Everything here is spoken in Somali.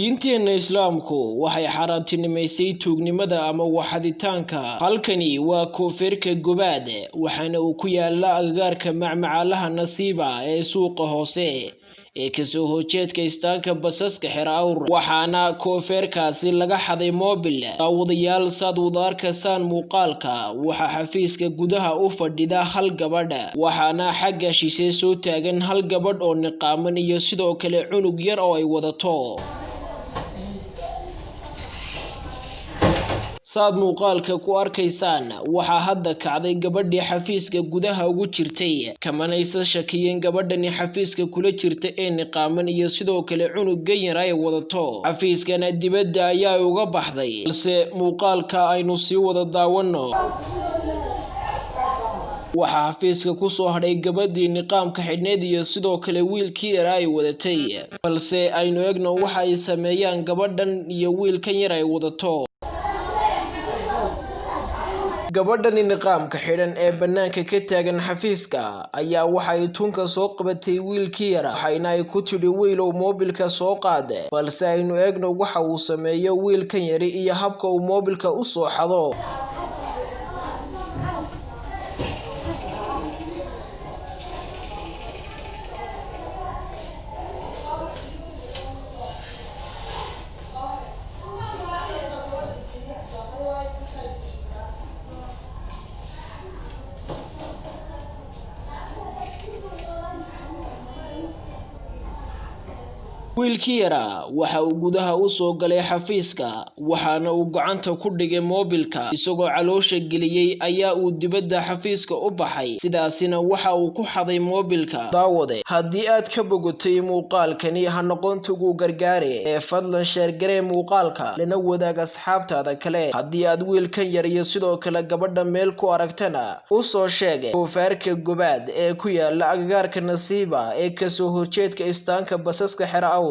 Diinteena Islaamku waxay xaaraantinimaysay tuugnimada ama waxaditaanka. Halkani waa Koonfurka Gobaad, waxaana uu ku yaalaa agagaarka macmacaalaha Nasiiba ee suuqa hoose ee kasoo horjeedka istaanka basaska Xero Awr, waxaana koonfurkaasi laga xaday moobil. Daawadayaal, saad wada arkaysaan muuqaalka, waxaa xafiiska gudaha u fadhida hal gabadh, waxaana xagga shishe soo taagan hal gabadh oo niqaaman iyo sidoo kale cunug yar oo ay wadato. Saad muuqaalka ku arkaysaan, waxaa hadda kacday gabadhii xafiiska gudaha ugu jirtay, kamanaysa shakiyeen gabadhani xafiiska kula jirta ee niqaaman iyo sidoo kale cunugan yar ay wadato. Xafiiskana dibadda ayaa uga baxday, balse muuqaalka aynu sii wada daawano. Waxaa xafiiska ku soo hadhay gabadhii niqaamka xidhneyd iyo sidoo kale wiilkii yar ay wadatay, balse aynu eegno waxa ay sameeyaan gabadhan iyo wiilkan yar ay wadato. Gabadhani niqaamka xidhan ee bannaanka ka taagan xafiiska ayaa waxay tunka soo qabatay wiilkii yara, waxayna ay ku tidhi wiilow moobilka soo qaad. Balse aynu eegno waxa uu sameeyo wiilkan yari iyo habka uu moobilka u soo xado. Wiilkii yaraa waxa uu gudaha u soo galay xafiiska, waxaana uu gacanta ku dhigay moobilka isagoo caloosha geliyey ayaa uu dibadda xafiiska u baxay, sidaasina waxa uu ku xaday moobilka. Daawade, haddii aad ka bogatay muuqaalkani, ha noqon tugu gargaare ee fadlan sheergaree muuqaalka lana wadaag asxaabtaada kale. Haddii aad wiilkan yar iyo sidoo kale gabadha meel ku aragtana, u soo sheeg Koonfurka Gobaad ee ku yaala agagaarka Nasiiba ee kasoo horjeedka istaanka basaska Xero Awr.